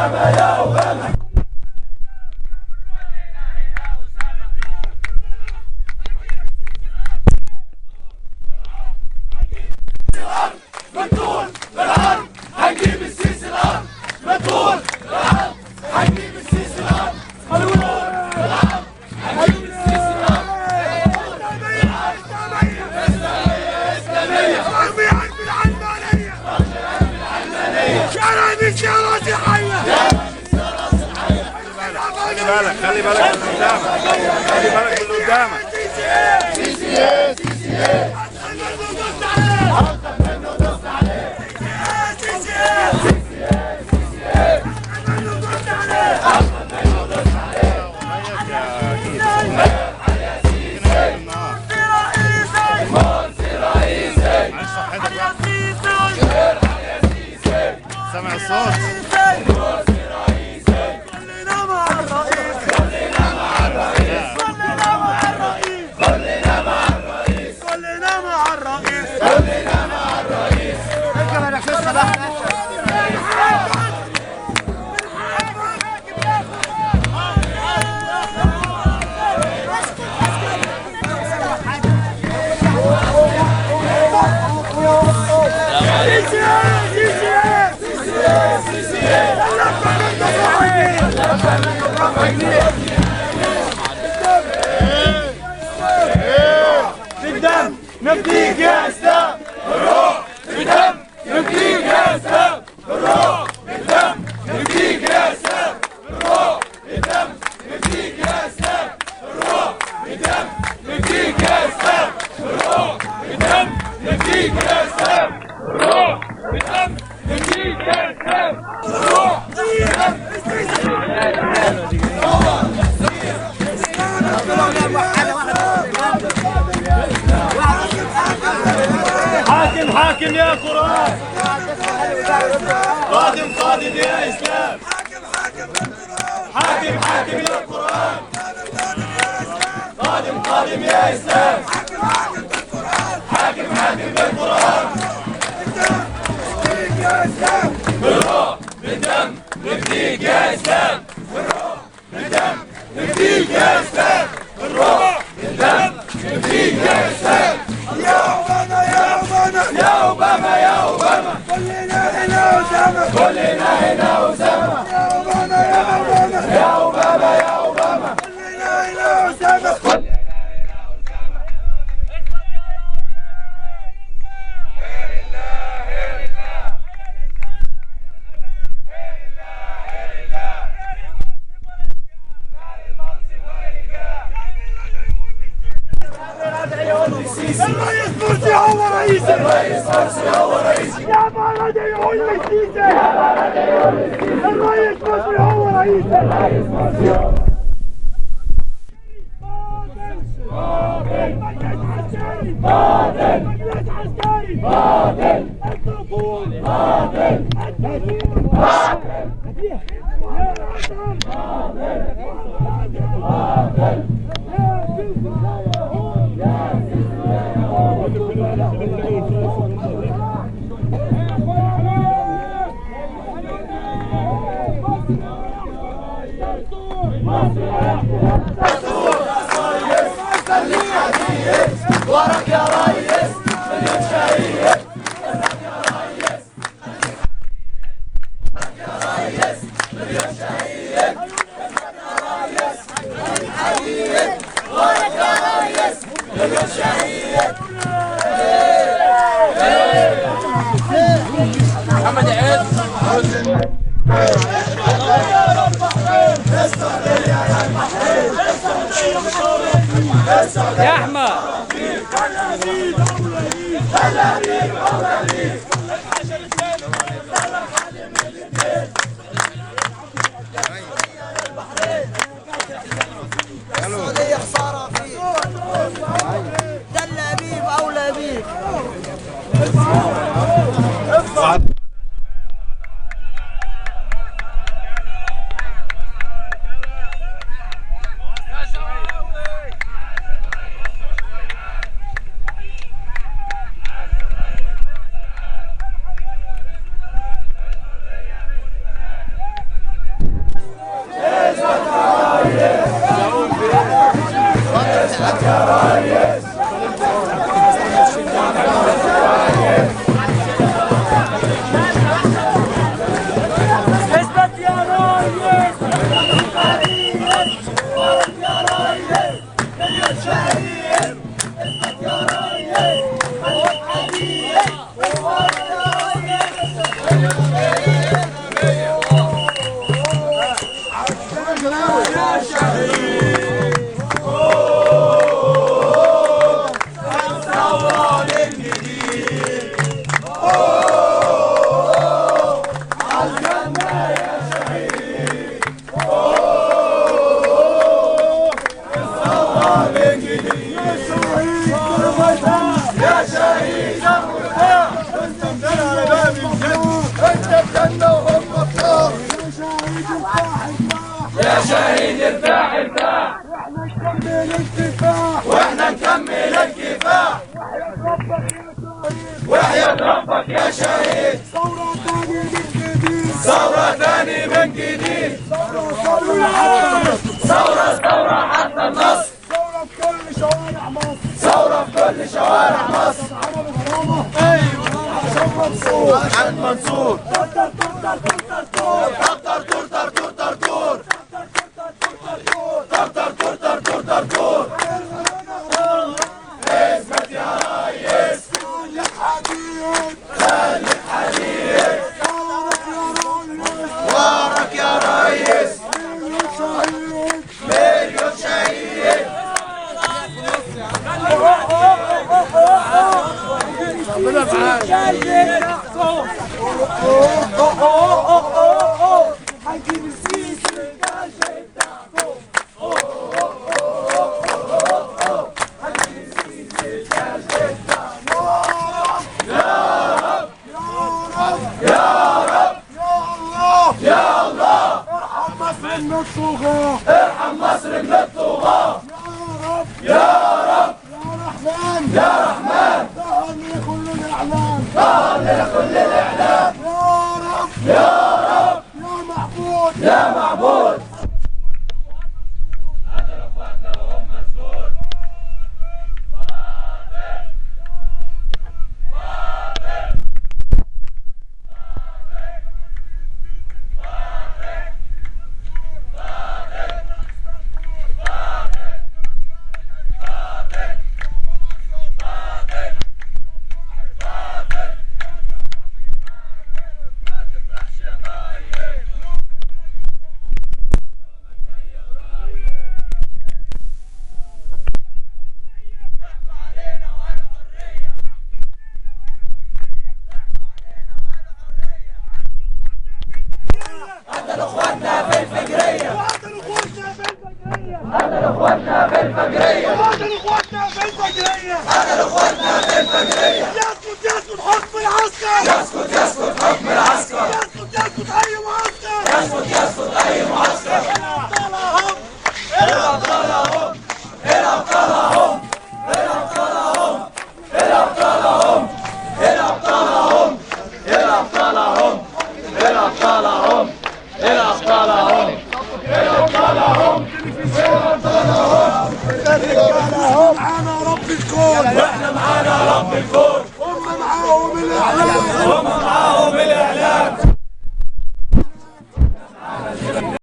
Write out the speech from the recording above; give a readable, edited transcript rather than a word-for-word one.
اوباما يا اوباما. بالطول بالعرض هنجيب السيسي الارض، بالطول بالعرض هنجيب السيسي الارض، بالطول بالعرض هنجيب السيسي الارض. اسلامية ارمي عرف العلمانية، شارع السيارات الحية، خلي بالك، خلي بالك من قدامك، خلي بالك من قدامك. سيسي سيسي سامع الصوت. كلنا مع الرئيس، كلنا مع الرئيس، كلنا مع الرئيس، كلنا مع الرئيس، كلنا مع الرئيس، كلنا مع الرئيس. بالدم نفديك يا اسلام، بالروح بالدم نفديك يا اسلام، بالروح بالدم نفديك يا اسلام، بالروح بالدم نفديك يا اسلام، بالروح بالدم نفديك يا اسلام، بالروح بالدم نفديك يا اسلام، بالروح بالدم نفديك يا اسلام، بالروح بالدم. حاكم حاكم يا قرآن، قادم قادم يا إسلام، حاكم حاكم بالقرآن، حاكم حاكم يا قرآن، قادم قادم يا إسلام، قادم قادم يا إسلام، حاكم حاكم بالقرآن، حاكم حاكم بالقرآن. نفديك يا إسلام، بالروح بالدم نفديك يا إسلام، بالروح بالدم نفديك يا إسلام، بالروح بالدم نفديك يا إسلام. يا أوباما يا أوباما يا أوباما يا أوباما، كلنا هنا أسامة، كلنا هنا أسامة. يا أوباما يا أوباما يا أوباما يا أوباما، كلنا هنا أسامة. الرئيس مرسي هو رئيسي، الرئيس مرسي هو رئيسي، يا بلدي يقول للسيسي، يا بلدي يقول للسيسي، الرئيس مرسي هو رئيسي، الرئيس مرسي هو. باطل باطل، مجلس عسكري باطل، مجلس عسكري باطل، الدخول باطل، التسليم باطل، يا عسل باطل باطل، يا سيسي يا يهود، يا سيسي يا يهود. وراك يا ريس مليون شهيد، وراك يا ريس، وراك يا ريس مليون شهيد، وراك يا ريس حبيب، وراك يا ريس مليون شهيد. محمد عز يا احمد. السعودية خسارة فيه، تل أبيب يا شهيد. الثورة من جديد، عالجنة يا شهيد. الثورة من جديد يا شهيد، يا شهيد انت مدان على باب الجنة، انت الجنة وهم النار. يا شهيد ارتاح ارتاح، يا شهيد ارتاح ارتاح، واحنا نكمل الكفاح، واحنا نكمل الكفاح. وحياة ربك يا شهيد، وحياة ربك يا شهيد. ثورة تاني من جديد، ثورة تاني من جديد، ثورة ثورة حتى النصر، ثورة ثورة حتى النصر، ثورة في كل شوارع مصر، ثورة في كل شوارع مصر. ايوه عشان منصور، عشان منصور. طر طر طر طر طر طر طر طر طر طر طر طر طر طر طر طر. اثبت يا ريس، خليك حديد، خليك حديد. وراك يا ريس، مليون شهيد، مليون شهيد. ربنا معاك. هنجيب السيسي الجيش بتاعكم. هنجيب السيسي الجيش بتاعكم. يا رب يا رب يا رب يا الله يا الله، ارحم مصر من الطغاة، ارحم مصر من الطغاة. يا رب يا رب يا رحمن يا رحمن، ظهر لنا كل الإعلام، ظهر لنا كل الإعلام. يا رب يا رب يا معبود يا معبود. قتلوا اخواتنا وهم مسجون. باطل باطل باطل باطل باطل باطل باطل. ما تفرحش يا طيب، ضحكوا علينا وعلى حرية، ضحكوا علينا وعلى حرية. قتلوا اخواتنا في الفجرية، قتلوا اخواتنا في الفجرية، قتلوا اخواتنا في الفجرية، قتلوا اخواتنا في الفجرية، قتلوا اخواتنا في الفجرية. يسقط يسقط حكم العسكر، يسقط يسقط حكم العسكر، يسقط يسقط أي معسكر، يسقط يسقط أي معسكر. الأبطال هم، الأبطال هم، الأبطال هم، الأبطال هم، الأبطال هم، الأبطال هم، الأبطال هم، الأبطال هم، الأبطال هم، الأبطال هم، الأبطال هم. معانا رب الكون، واحنا معانا رب الكون، هم معاهم الإعلام، هم